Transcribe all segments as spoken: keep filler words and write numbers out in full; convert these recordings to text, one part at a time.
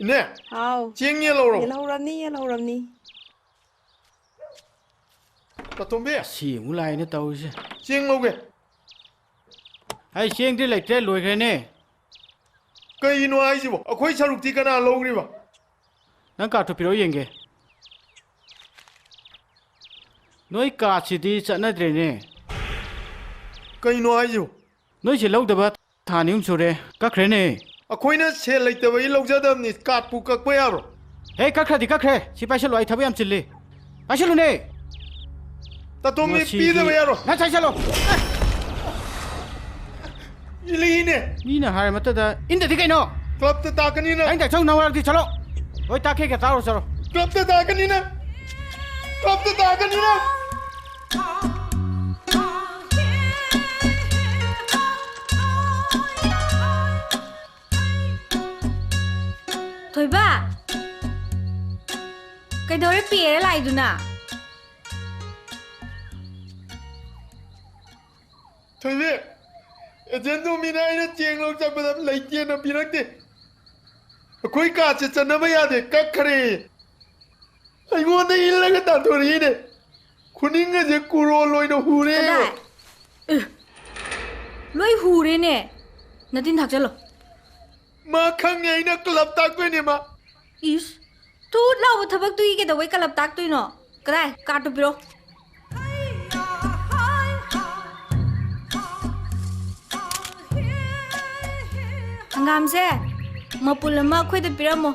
ꯏꯅꯦ, ꯍꯥꯎ꯫ ꯆꯦꯡ ꯌꯦꯜꯍꯧꯔꯣ꯫ ꯌꯦꯜꯍꯧꯔꯝꯅꯤ, ꯌꯦꯜꯍꯧꯔꯝꯅꯤ꯫ ꯇꯥꯇꯣꯝꯕꯤ꯫ ꯑꯁꯤ ꯑꯃꯨꯛ ꯂꯥꯛꯑꯦꯅꯦ ꯇꯧꯔꯤꯁꯦ꯫ ꯆꯦꯡ ꯂꯧꯒꯦ꯫ ꯑꯩ ꯆꯦꯡꯗꯤ ꯂꯩꯇ꯭ꯔꯦ, ꯂꯣꯏꯈ꯭ꯔꯦꯅꯦ꯫ ꯀꯩꯅꯣ ꯍꯥꯏꯁꯤꯕꯣ? ꯑꯩꯈꯣꯏ ꯁꯔꯨꯛꯇꯤ ꯀꯅꯥ ꯂꯧꯈ꯭ꯔꯤꯕ? ꯅꯪ ꯀꯥꯔꯠꯇꯨ ꯄꯤꯔꯛꯑꯣ ꯌꯦꯡꯒꯦ꯫ ꯅꯣꯏ ꯀꯥꯔꯠꯁꯤꯗꯤ ꯆꯠꯅꯗ꯭ꯔꯦꯅꯦ꯫ ꯀꯩꯅꯣ ꯍꯥꯏꯁꯤꯕꯣ? ꯅꯣꯏꯁꯦ ꯂꯧꯗꯕ ꯊꯥ ꯑꯅꯤ ꯑꯍꯨꯝ ꯁꯨꯔꯦ, ꯀꯛꯈ꯭ꯔꯦꯅꯦ꯫ ꯑꯩꯈꯣꯏꯅ ꯁꯦꯜ ꯂꯩꯇꯕꯒꯤ ꯂꯧꯖꯗꯕꯅꯤ, ꯀꯥꯔꯠꯄꯨ ꯀꯛꯄ ꯌꯥꯕ꯭ꯔꯣ? ꯍꯦ, ꯀꯛꯈ꯭ꯔꯗꯤ ꯀꯛꯈ꯭ꯔꯦ꯫ ꯁꯤ ꯄꯥꯏꯁꯜꯂꯨ, ꯑꯩ ꯊꯕꯛ ꯌꯥꯝ ꯆꯤꯜꯂꯤ꯫ ꯄꯥꯏꯁꯜꯂꯨꯅꯦ꯫ ꯇꯥꯇꯣꯝꯕꯤ, ꯃꯁꯤꯒꯤ ꯄꯤꯗꯕ ꯌꯥꯔꯣꯏ꯫ ꯅꯪ ꯄꯥꯏꯁꯜꯂꯣ꯫ ꯏꯜꯂꯤꯅꯦ꯫ ꯃꯤꯅ ꯍꯥꯏꯔ ꯃꯇꯗ ꯏꯟꯗꯗꯤ ꯀꯩꯅꯣ? ꯀ꯭ꯂꯕꯇ ꯇꯥꯛꯀꯅꯤ ꯅꯪ꯫ ꯅꯪ ꯗꯥꯏꯆꯧ ꯅꯪ ꯋꯥꯔꯛꯇꯤ ꯆꯠꯂꯣ꯫ ꯍꯣꯏ, ꯇꯥꯛꯀꯦ ꯀ ꯇꯥꯔꯣ, ꯆꯠꯂꯣ꯫ ꯀ꯭ꯂꯕꯇ ꯇꯥꯛꯀꯅꯤ ꯅꯪ꯫ ꯀ꯭ꯂꯕꯇ ꯇꯥꯛꯀꯅꯤ ꯅꯪ꯫ ꯊꯣꯏꯕ, ꯀꯩꯗꯧꯔꯦ ꯄꯦꯔ ꯂꯥꯛꯏꯗꯨꯅ? ꯊꯣꯏꯕꯤ, ꯑꯦꯖꯦꯟ ꯇꯣꯝꯕꯤꯅ ꯑꯩꯅ ꯆꯦꯡ ꯂꯧ ꯆꯠꯄꯗ ꯂꯩꯇꯦꯅ ꯄꯤꯔꯛꯇꯦ꯫ ꯑꯩꯈꯣꯏ ꯀꯥꯔꯠꯁꯦ ꯆꯠꯅꯕ ꯌꯥꯗꯦ, ꯀꯛꯈ꯭ꯔꯦ꯫ ꯑꯩꯉꯣꯟꯗ ꯏꯜꯂꯒ ꯇꯥꯟꯊꯣꯔꯛꯏꯅꯦ꯫ ꯈꯨꯅꯤꯡꯒꯁꯦ ꯀꯨꯔꯣꯜ ꯑꯣꯏꯅ ꯍꯨꯔꯦ꯫ ꯀꯗꯥꯏ? ꯑꯦ, ꯂꯣꯏ ꯍꯨꯔꯦꯅꯦ꯫ ꯅꯇꯤꯟ ꯊꯥꯛꯆꯜꯂꯣ꯫ ꯃꯥ ꯈꯪꯉꯦ ꯑꯩꯅ ꯀ꯭ꯂꯕ ꯇꯥꯛꯇꯣꯏꯅꯦ ꯃꯥ꯫ ꯏꯁ, ꯊꯨꯠ ꯂꯥꯎꯕ ꯊꯕꯛꯇꯨꯒꯤ ꯀꯩꯗꯧꯕꯩ ꯀ꯭ꯂꯕ ꯇꯥꯛꯇꯣꯏꯅꯣ? ꯀꯗꯥꯏ? ꯀꯥꯔꯠꯇꯨ ꯄꯤꯔꯣ꯫ ꯍꯪꯒꯥꯝꯁꯦ ꯃꯄꯨꯜ ꯑꯃ ꯑꯩꯈꯣꯏꯗ ꯄꯤꯔꯝꯃꯣ꯫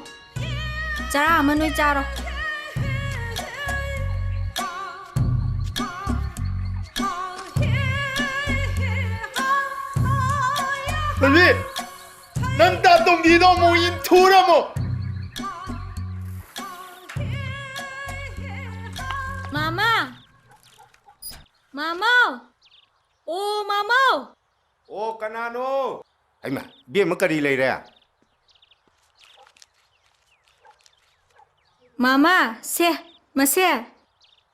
ꯆꯔꯥ ꯑꯃ ꯅꯣꯏ ꯆꯥꯔꯣ꯫ ꯕꯦꯕꯤ, ꯅꯪ ꯇꯥ ꯇꯣꯝꯕꯤꯗꯣ ꯑꯃꯨꯛ ꯏꯟꯊꯨꯔꯝꯃꯣ꯫ ꯃꯥꯃꯥ! ꯃꯥꯃꯥ! ꯑꯣ, ꯃꯥꯃꯥ! ꯑꯣ, ꯀꯅꯥꯅꯣ? ꯍꯩꯃꯥ, ꯏꯕꯦꯝꯃ, ꯀꯔꯤ ꯂꯩꯔꯦ? ꯃꯥꯃꯥ, ꯁꯦ, ꯃꯁꯦ,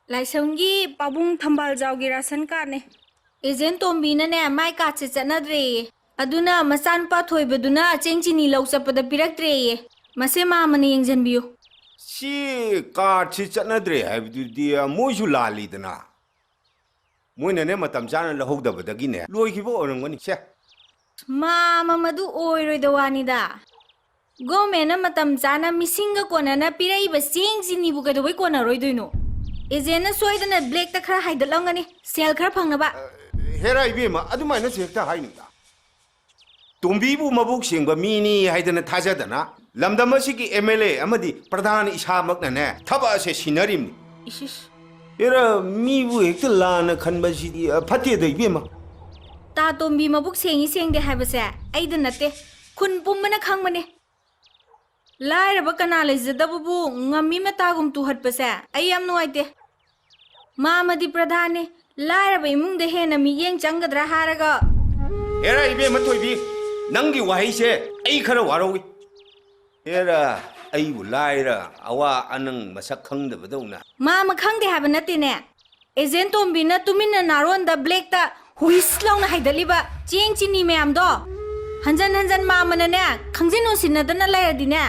ꯂꯥꯏꯁ꯭ꯔꯝꯒꯤ ꯄꯥꯕꯨꯡ ꯊꯝꯕꯥꯜ ꯖꯥꯎꯒꯤ ꯔꯥꯁꯟ ꯀꯥꯔꯠꯅꯦ꯫ ꯑꯦꯖꯦꯟ ꯇꯣꯝꯕꯤꯅꯅꯦ, ꯃꯥꯏ ꯀꯥꯔꯠꯁꯦ ꯆꯠꯅꯗ꯭ꯔꯦꯌꯦ꯫ ꯑꯗꯨꯅ ꯃꯆꯥꯅꯨꯄꯥ ꯊꯣꯏꯕꯗꯨꯅ ꯆꯦꯡ ꯆꯤꯅꯤ ꯂꯧ ꯆꯠꯄꯗ ꯄꯤꯔꯛꯇ꯭ꯔꯦꯌꯦ꯫ ꯃꯁꯦ ꯃꯥꯝꯃꯅ ꯌꯦꯡꯁꯤꯟꯕꯤꯌꯨ꯫ ꯁꯤ ꯀꯥꯔꯗꯁꯤ ꯆꯠꯅꯗ꯭ꯔꯦ ꯍꯥꯏꯕꯗꯨꯗꯤ ꯃꯣꯏꯁꯨ ꯂꯥꯜꯂꯤꯗꯅ꯫ ꯃꯣꯏꯅꯅꯦ ꯃꯇꯝ ꯆꯥꯅ ꯂꯧꯍꯧꯗꯕꯗꯒꯤꯅꯦ ꯂꯣꯏꯈꯤꯕ ꯑꯣꯏꯔꯝꯒꯅꯤ꯫ ꯁꯦ꯫ ꯃꯥꯝꯃ, ꯃꯗꯨ ꯑꯣꯏꯔꯣꯏꯗ ꯋꯥꯅꯤꯗ꯫ ꯒꯣꯔꯃꯦꯟꯅ ꯃꯇꯝ ꯆꯥꯅ ꯃꯤꯁꯤꯡꯒ ꯀꯣꯟꯅꯅ ꯄꯤꯔꯛꯏꯕ ꯆꯦꯡ ꯆꯤꯅꯤꯕꯨ ꯀꯩꯗꯧꯕꯩ ꯀꯣꯟꯅꯔꯣꯏꯗꯣꯏꯅꯣ? ꯑꯦꯖꯦꯟꯅ ꯁꯣꯏꯗꯅ ꯕ꯭ꯂꯦꯛꯇ ꯈꯔ ꯍꯥꯏꯗꯠꯂꯝꯒꯅꯤ, ꯁꯦꯜ ꯈꯔ ꯐꯪꯅꯕ꯫ ꯍꯦꯔꯥ ꯏꯕꯦꯝꯃ, ꯑꯗꯨꯃꯥꯏꯅꯁꯨ ꯍꯦꯛꯇ ꯍꯥꯏꯅꯨꯗ꯫ ꯇꯣꯝꯕꯤꯕꯨ ꯃꯕꯨꯛ ꯁꯦꯡꯕ ꯃꯤꯅꯤ ꯍꯥꯏꯗꯅ ꯊꯥꯖꯗꯅ ꯂꯝꯗꯝ ꯑꯁꯤꯒꯤ ꯑꯦꯝ ꯑꯦꯜ ꯑꯦ ꯑꯃꯗꯤ ꯄ꯭ꯔꯙꯥꯟ ꯏꯁꯥꯃꯛꯅꯅꯦ ꯊꯕꯛ ꯑꯁꯦ ꯁꯤꯟꯅꯔꯤꯕꯅꯤ꯫ ꯏꯁ, ꯏꯁ꯫ ꯍꯦꯔꯥ, ꯃꯤꯕꯨ ꯍꯦꯛꯇ ꯂꯥꯟꯅ ꯈꯟꯕꯁꯤꯗꯤ, ꯑ, ꯐꯠꯇꯦꯗ ꯏꯕꯦꯝꯃ꯫ ꯇꯥ ꯇꯣꯝꯕꯤ ꯃꯕꯨꯛ ꯁꯦꯡꯉꯤ ꯁꯦꯡꯗꯦ ꯍꯥꯏꯕꯁꯦ ꯑꯩꯗ ꯅꯠꯇꯦ, ꯈꯨꯟ ꯄꯨꯝꯕꯅ ꯈꯪꯕꯅꯦ꯫ ꯂꯥꯏꯔꯕ ꯀꯅꯥ ꯂꯩꯖꯗꯕꯕꯨ ꯉꯝꯃꯤ ꯃꯇꯥꯒꯨꯝ ꯇꯨꯍꯠꯄꯁꯦ ꯑꯩ ꯌꯥꯝ ꯅꯨꯡꯉꯥꯏꯇꯦ꯫ ꯃꯥꯝꯃꯗꯤ ꯄ꯭ꯔꯙꯥꯟꯅꯤ, ꯂꯥꯏꯔꯕ ꯏꯃꯨꯡꯗ ꯍꯦꯟꯅ ꯃꯤꯠꯌꯦꯡ ꯆꯪꯒꯗ꯭ꯔꯥ ꯍꯥꯏꯔꯒ꯫ ꯍꯦꯔꯥ ꯏꯕꯦꯝꯃ ꯊꯣꯏꯕꯤ, ꯅꯪꯒꯤ ꯋꯥꯍꯩꯁꯦ ꯑꯩ ꯈꯔ ꯋꯥꯔꯧꯏ꯫ ꯍꯦꯔꯥ, ꯑꯩꯕꯨ ꯂꯥꯏꯔ ꯑꯋꯥ ꯑꯅꯪ ꯃꯁꯛ ꯈꯪꯗꯕꯗꯧꯅ꯫ ꯃꯥꯝꯃ ꯈꯪꯗꯦ ꯍꯥꯏꯕ ꯅꯠꯇꯦꯅꯦ꯫ ꯑꯦꯖꯦꯟ ꯇꯣꯝꯕꯤꯅ ꯇꯨꯃꯤꯟꯅ ꯅꯥꯔꯣꯟꯗ ꯕ꯭ꯂꯦꯛꯇ ꯍꯨꯏꯁ ꯂꯥꯎꯅ ꯍꯩꯗꯠꯂꯤꯕ ꯆꯦꯡ ꯆꯤꯅꯤ ꯃꯌꯥꯝꯗꯣ ꯍꯟꯖꯟ ꯍꯟꯖꯟ ꯃꯥꯝꯃꯅꯅꯦ ꯈꯪꯖꯤꯟ ꯎꯁꯤꯟꯅꯗꯅ ꯂꯩꯔꯗꯤꯅꯦ,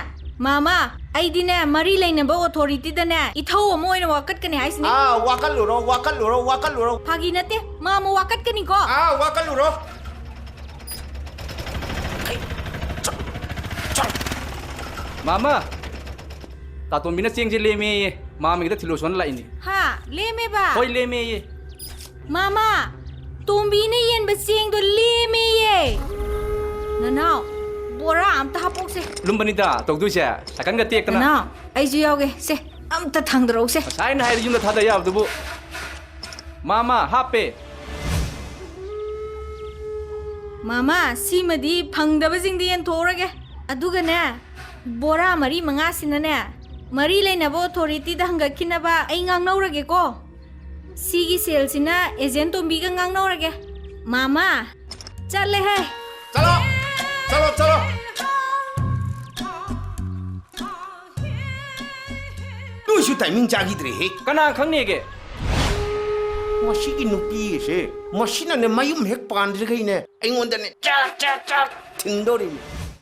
ꯃꯥꯝꯃ, ꯑꯩꯗꯤꯅꯦ ꯃꯔꯤ ꯂꯩꯅꯕ ꯑꯣꯊꯣꯔꯤꯇꯤꯗꯅꯦ ꯏꯊꯧ ꯑꯃ ꯑꯣꯏꯅ ꯋꯥꯀꯠꯀꯅꯤ ꯍꯥꯏꯁꯤꯅꯤ꯫ ꯑꯥ, ꯋꯥꯀꯠꯂꯨꯔꯣ, ꯋꯥꯀꯠꯂꯨꯔꯣ, ꯋꯥꯀꯠꯂꯨꯔꯣ꯫ ꯐꯥꯒꯤ ꯅꯠꯇꯦ, ꯃꯥꯝꯃ ꯋꯥꯀꯠꯀꯅꯤꯀꯣ꯫ ꯑꯥ, ꯋꯥꯀꯠꯂꯨꯔꯣ꯫ ꯃꯥꯝꯃ, ꯇꯥꯇꯣꯝꯕꯤꯅ ꯆꯦꯡꯁꯦ ꯂꯦꯝꯃꯦꯌꯦ, ꯃꯥꯝꯃꯒꯤꯗ ꯊꯤꯜꯂꯨꯁꯣꯟ ꯂꯥꯛꯏꯅꯦ꯫ ꯍꯥ, ꯂꯦꯝꯃꯦꯕ? ꯍꯣꯏ, ꯂꯦꯝꯃꯦꯌꯦ꯫ ꯃꯥꯝꯃ, ꯇꯣꯝꯕꯤꯅ ꯌꯦꯟꯕ ꯆꯦꯡꯗꯣ ꯂꯦꯝꯃꯦꯌꯦ꯫ ꯅꯅꯥꯎ, ꯕꯣꯔꯥ ꯑꯝꯇ ꯍꯥꯞꯄꯣꯛꯁꯦ꯫ ꯂꯨꯝꯕꯅꯤꯗ ꯇꯧꯗꯣꯏꯁꯦ, ꯁꯥꯏꯀꯜꯒ ꯇꯦꯛꯇꯅ꯫ ꯅꯅꯥꯎ, ꯑꯩꯁꯨ ꯌꯥꯎꯒꯦ꯫ ꯁꯦ, ꯑꯝꯇ ꯊꯥꯡꯗꯔꯛꯎꯁꯦ꯫ ꯉꯁꯥꯏꯅ ꯍꯥꯏꯔ ꯌꯨꯝꯗ ꯊꯥꯗ ꯌꯥꯕꯗꯨꯕꯨ꯫ ꯃꯥꯝꯃ, ꯍꯥꯞꯄꯦ꯫ ꯃꯥꯝꯃ, ꯁꯤꯃꯗꯤ ꯐꯪꯗꯕꯁꯤꯡꯗ ꯌꯦꯟꯊꯣꯛꯎꯔꯒꯦ꯫ ꯑꯗꯨꯒꯅꯦ, ꯕꯣꯔꯥ ꯃꯔꯤ ꯃꯉꯥꯁꯤꯅꯅꯦ, ꯃꯔꯤ ꯂꯩꯅꯕ ꯑꯣꯊꯣꯔꯤꯇꯤꯗ ꯍꯪꯒꯠꯈꯤꯅꯕ ꯑꯩ ꯉꯥꯡꯅꯧꯔꯒꯦꯀꯣ꯫ ꯁꯤꯒꯤ ꯁꯦꯜꯁꯤꯅ ꯑꯦꯖꯦꯟ ꯇꯣꯝꯕꯤꯒ ꯉꯥꯡꯅꯧꯔꯒꯦ꯫ ꯃꯥꯝꯃ, ꯆꯠꯂꯦꯍꯦ꯫ ꯆꯠꯂꯣ! ꯆꯠꯂꯣ, ꯆꯠꯂꯣ! ꯅꯣꯏꯁꯨ ꯇꯥꯏꯃꯤꯡ ꯆꯥꯈꯤꯗ꯭ꯔꯦꯍꯦ꯫ ꯀꯅꯥ ꯈꯪꯅꯦꯒꯦ? ꯃꯁꯤꯒꯤ ꯅꯨꯄꯤꯁꯦ, ꯃꯁꯤꯅꯅꯦ ꯃꯌꯨꯝ ꯍꯦꯛ ꯄꯥꯟꯗ꯭ꯔꯤꯈꯩꯅꯦ ꯑꯩꯉꯣꯟꯗꯅꯦ ꯆꯥꯛ, ꯆꯥꯛ, ꯆꯥꯛ ꯊꯤꯟꯗꯧꯔꯤꯕꯅꯤ꯫